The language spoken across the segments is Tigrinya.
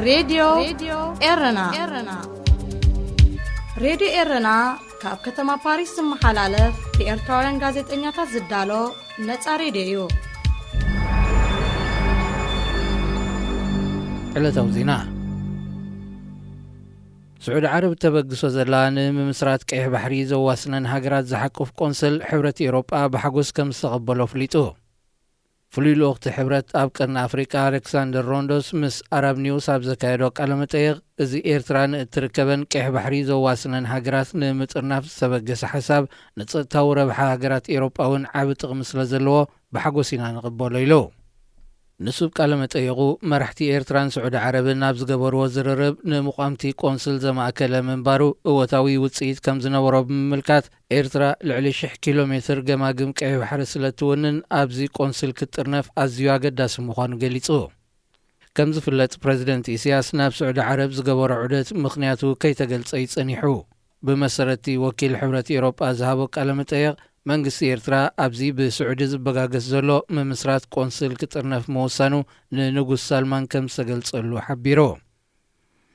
ሬድዮ ኤረና። ሬድዮ ኤረና ካብ ከተማ ፓሪስ ዝመሓላለፍ ብኤርትራውያን ጋዜጠኛታት ዝዳሎ ነጻ ሬድዮ እዩ። ዕለታዊ ዜና። ስዑዲ ዓረብ እተበግሶ ዘላ ንምምስራት ቀይሕ ባሕሪ ዘዋስነን ሃገራት ዝሓቁፍ ቆንስል ሕብረት ኤውሮጳ ብሓጎስ ከም ዝተቐበሎ ኣፍሊጡ። ፍሉይ ልኡኽቲ ሕብረት ኣብ ቀርኒ ኣፍሪቃ ኣሌክሳንደር ሮንዶስ ምስ ኣራብ ኒውስ ኣብ ዘካየዶ ቃለ መጠይቕ፣ እዚ ኤርትራ ንእትርከበን ቀይሕ ባሕሪ ዘዋስነን ሃገራት ንምጥርናፍ ዝተበገሰ ሓሳብ ንጸጥታዊ ረብሓ ሃገራት ኤውሮጳ እውን ዓቢ ጥቕሚ ስለ ዘለዎ ብሓጎስ ኢና ንቕበሎ ኢሉ። ንሱ ኣብ ቃለ መጠይቑ፣ መራሕቲ ኤርትራን ስዑዲ ዓረብን ኣብ ዝገበርዎ ዝርርብ ንምቋምቲ ቆንስል ዘማእከለ ምንባሩ እወታዊ ውጽኢት ከም ዝነበሮ ብምምልካት፣ ኤርትራ ልዕሊ ሽሕ ኪሎ ሜትር ገማግም ቀይሕ ባሕሪ ስለ እትውንን ኣብዚ ቆንስል ክትጥርነፍ ኣዝዩ ኣገዳሲ ምዃኑ ገሊጹ። ከም ዝፍለጥ፣ ፕረዚደንት ኢሳያስ ናብ ስዑዲ ዓረብ ዝገበሮ ዑደት ምኽንያቱ ከይተገልጸ እዩ ጸኒሑ። ብመሰረት'ቲ ወኪል ሕብረት ኤውሮጳ ዝሃቦ ቃለ መጠየቕ፣ መንግስቲ ኤርትራ ኣብዚ ብስዑዲ ዝበጋገስ ዘሎ ምምስራት ቆንስል ክጥርነፍ ምውሳኑ ንንጉስ ሳልማን ከም ዝተገልጸሉ ሓቢሩ።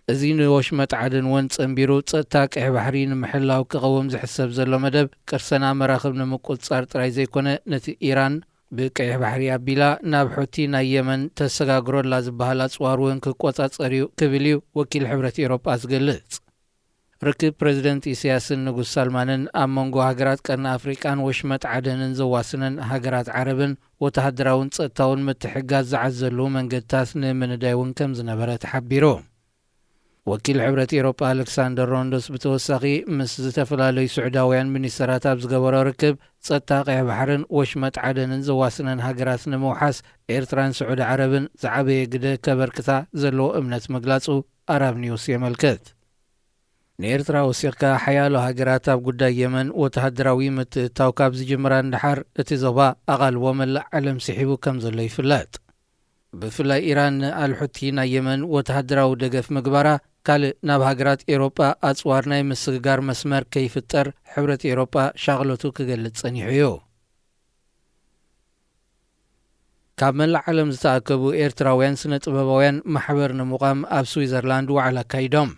እዚ ንወሽመጥ ዓደን እውን ጸንቢሩ ጸጥታ ቀይሕ ባሕሪ ንምሕላው ክቐውም ዝሕሰብ ዘሎ መደብ፣ ቅርሰና መራኽብ ንምቁጽጻር ጥራይ ዘይኮነ፣ ነቲ ኢራን ብቀይሕ ባሕሪ ኣቢላ ናብ ሑቲ ናይ የመን ተሰጋግሮ ኣላ ዝበሃል ኣጽዋር እውን ክቆጻጸር እዩ ክብል እዩ ወኪል ሕብረት ኤውሮጳ ዝገልጽ። ርክብ ፕረዚደንት ኢሳያስን ንጉስ ሳልማንን ኣብ መንጎ ሃገራት ቀርኒ ኣፍሪቃን ወሽመጥ ዓደንን ዘዋስነን ሃገራት ዓረብን ወተሃደራውን ጸጥታውን ምትሕግጋዝ ዝዓዘሉ መንገድታት ንምንዳይ እውን ከም ዝነበረ ተሓቢሩ። ወኪል ሕብረት ኤውሮጳ ኣሌክሳንደር ሮንዶስ ብተወሳኺ ምስ ዝተፈላለዩ ስዑዳውያን ሚኒስተራት ኣብ ዝገበሮ ርክብ፣ ጸጥታ ቀይሕ ባሕርን ወሽመጥ ዓደንን ዘዋስነን ሃገራት ንምውሓስ ኤርትራን ስዑዲ ዓረብን ዝዓበየ ግደ ከበርክታ ዘለዎ እምነት ምግላጹ ኣራብ ኒውስ የመልክት። ንኤርትራ ወሲኽካ፣ ሓያሎ ሃገራት ኣብ ጉዳይ የመን ወተሃደራዊ ምትእትታው ካብ ዝጅምራ ንደሓር፣ እቲ ዞባ ኣቓልቦ መላእ ዓለም ስሒቡ ከም ዘሎ ይፍለጥ። ብፍላይ ኢራን ንኣልሑቲ ናይ የመን ወተሃደራዊ ደገፍ ምግባራ፣ ካልእ ናብ ሃገራት ኤውሮጳ ኣጽዋር ናይ ምስግጋር መስመር ከይፍጠር ሕብረት ኤውሮጳ ሻቕለቱ ክገልጽ ጸኒሑ እዩ። ካብ መላእ ዓለም ዝተኣከቡ ኤርትራውያን ስነ ጥበባውያን ማሕበር ንምቋም ኣብ ስዊዘርላንድ ዋዕላ ኣካይዶም።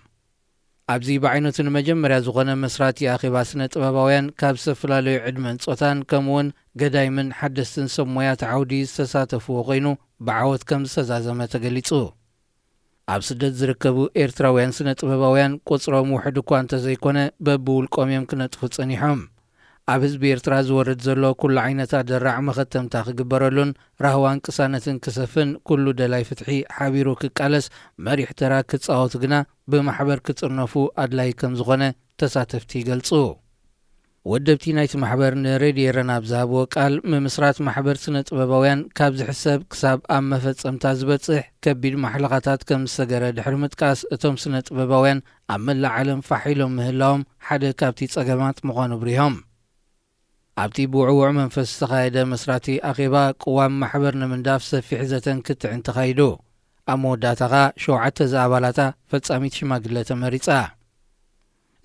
ኣብዚ ብዓይነቱ ንመጀመርያ ዝኾነ መስራቲ ኣኼባ ስነ ጥበባውያን ካብ ዝተፈላለዩ ዕድመን ጾታን፣ ከምኡውን ገዳይምን ሓደስትን ሰብ ሞያት ዓውዲ ዝተሳተፍዎ ኮይኑ፣ ብዓወት ከም ዝተዛዘመ ተገሊጹ። ኣብ ስደት ዝርከቡ ኤርትራውያን ስነ ጥበባውያን ቁጽሮም ውሑድ እኳ እንተዘይኮነ፣ በብውልቆም እዮም ክነጥፉ ጸኒሖም። ኣብ ህዝቢ ኤርትራ ዝወርድ ዘሎ ኩሉ ዓይነት ኣደራዕ መኸተምታ ክግበረሉን ራህዋን ቅሳነትን ክሰፍን ኩሉ ደላይ ፍትሒ ሓቢሩ ክቃለስ መሪሕ ተራ ክጻወቱ ግና ብማሕበር ክጥርነፉ ኣድላዪ ከም ዝኾነ ተሳተፍቲ ይገልጹ። ወደብቲ ናይቲ ማሕበር ንሬድዮ ኤረና ኣብ ዝሃብዎ ቃል፣ ምምስራት ማሕበር ስነ ጥበባውያን ካብ ዝሕሰብ ክሳብ ኣብ መፈጸምታ ዝበጽሕ ከቢድ ማሕለኻታት ከም ዝሰገረ ድሕሪ ምጥቃስ፣ እቶም ስነ ጥበባውያን ኣብ መላእ ዓለም ፋሕ ኢሎም ምህላዎም ሓደ ካብቲ ጸገማት ምዃኑ ኣብሪሆም። ኣብቲ ብውዕዉዕ መንፈስ ዝተኻየደ መስራቲ ኣኼባ፣ ቅዋም ማሕበር ንምንዳፍ ሰፊሕ ዘተን ክትዕን ተኻይዱ። ኣብ መወዳእታ ኸኣ፣ ሸውዓተ ዝኣባላታ ፈጻሚት ሽማግለ ተመሪጻ።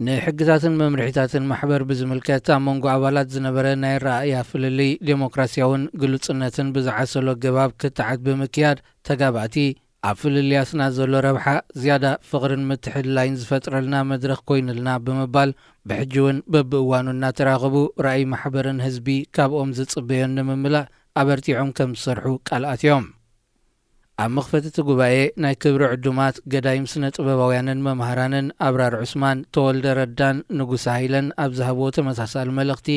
ንሕግታትን መምርሒታትን ማሕበር ብዝምልከት፣ ኣብ መንጎ ኣባላት ዝነበረ ናይ ኣረኣእያ ፍልልይ፣ ዴሞክራስያውን ግሉጽነትን ብዝዓሰሎ ኣገባብ ክትዓት ብምክያድ፣ ተጋባእቲ፣ ኣብ ፍልልያትና ዘሎ ረብሓ፣ ዝያዳ ፍቕርን ምትሕልላይን ዝፈጥረልና መድረኽ ኮይኑልና ብምባል፣ ብሕጂ እውን በብእዋኑ እናተራኸቡ፣ ራእይ ማሕበርን ህዝቢ ካብኦም ዝጽበዮን ንምምላእ ኣበርቲዖም ከም ዝሰርሑ ቃል ኣትዮም። ኣብ መኽፈቲ እቲ ጉባኤ፣ ናይ ክብሪ ዕዱማት፣ ገዳይም ስነ ጥበባውያንን መምሃራንን ኣብራር ዑስማን፣ ተወልደ ረዳን ንጉሰ ሃይለን ኣብ ዝሃብዎ ተመሳሳሊ መልእኽቲ፣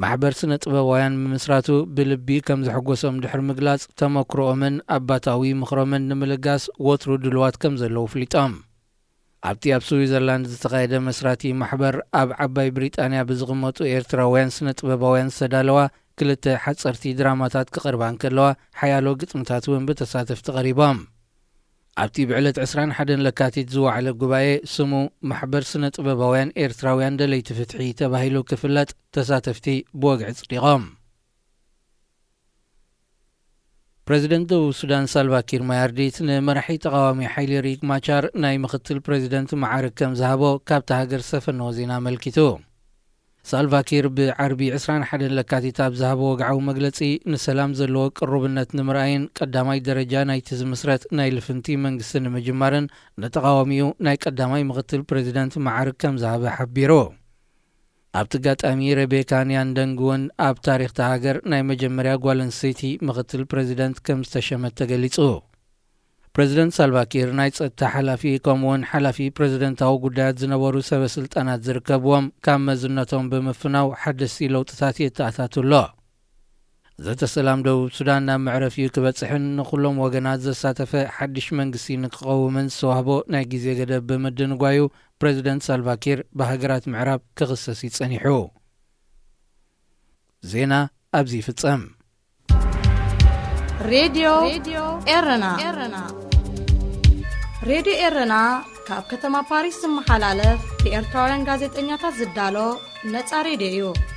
ማሕበር ስነ ጥበባውያን ምምስራቱ ብልቢ ከም ዘሐጎሶም ድሕሪ ምግላጽ፣ ተመክሮኦምን ኣባታዊ ምኽሮምን ንምልጋስ ወትሩ ድሉዋት ከም ዘለዉ ኣፍሊጦም። ኣብቲ ኣብ ስዊዘርላንድ ዝተኻየደ መስራቲ ማሕበር፣ ኣብ ዓባይ ብሪጣንያ ብዝቕመጡ ኤርትራውያን ስነ ጥበባውያን ዝተዳለዋ ክልተ ሓጸርቲ ድራማታት ክቐርባ እንከለዋ፣ ሓያሎ ግጥምታት እውን ብተሳተፍቲ ቀሪቦም። ኣብቲ ብዕለት ዕስራን ሓደን ለካቲት ዝወዓለ ጉባኤ፣ ስሙ ማሕበር ስነ ጥበባውያን ኤርትራውያን ደለይቲ ፍትሒ ተባሂሉ ክፍለጥ፣ ተሳተፍቲ ብወግዒ ጽዲቖም። ፕረዚደንት ደቡብ ሱዳን ሳልቫ ኪር ማያርዲት ንመራሒ ተቓዋሚ ሓይሊ ሪክ ማቻር ናይ ምኽትል ፕረዚደንት መዓርግ ከም ዝሃቦ ካብታ ሃገር ዝሰፈነዎ ዜና ኣመልኪቱ። ሳልቫኪር ብዓርቢ ዕስራን ሓደን ለካቲት ኣብ ዝሃቦ ወግዓዊ መግለጺ፣ ንሰላም ዘለዎ ቅሩብነት ንምርኣይን ቀዳማይ ደረጃ ናይቲ ዝምስረት ናይ ልፍንቲ መንግስቲ ንምጅማርን ንተቓዋሚኡ ናይ ቀዳማይ ምኽትል ፕሬዚደንት መዓርግ ከም ዝሃበ ሓቢሩ። ኣብቲ ኣጋጣሚ፣ ሬቤካ ኒያንደንግ እውን ኣብ ታሪኽቲ ሃገር ናይ መጀመርያ ጓል ኣንስተይቲ ምኽትል ፕሬዚደንት ከም ዝተሸመት ተገሊጹ። ፕሬዚደንት ሳልቫኪር ናይ ጸጥታ ሓላፊ፣ ከምኡውን ሓላፊ ፕሬዚደንታዊ ጉዳያት ዝነበሩ ሰበ ስልጣናት ዝርከብዎም፣ ካብ መዝነቶም ብምፍናው ሓደስቲ ለውጥታት የተኣታቱ ኣሎ። ዘተ ሰላም ደቡብ ሱዳን ናብ መዕረፊኡ ክበጽሕን ንኹሎም ወገናት ዘሳተፈ ሓድሽ መንግስቲ ንክቐውምን ዝተዋህቦ ናይ ግዜ ገደብ ብምድንጓዩ፣ ፕሬዚደንት ሳልቫኪር ብሃገራት ምዕራብ ክኽሰስ እዩ ጸኒሑ። ዜና ኣብዚ ይፍጸም። ሬድዮ ኤረና። ሬድዮ ኤረና ካብ ከተማ ፓሪስ ዝመሓላለፍ ብኤርትራውያን ጋዜጠኛታት ዝዳሎ ነጻ ሬድዮ እዩ።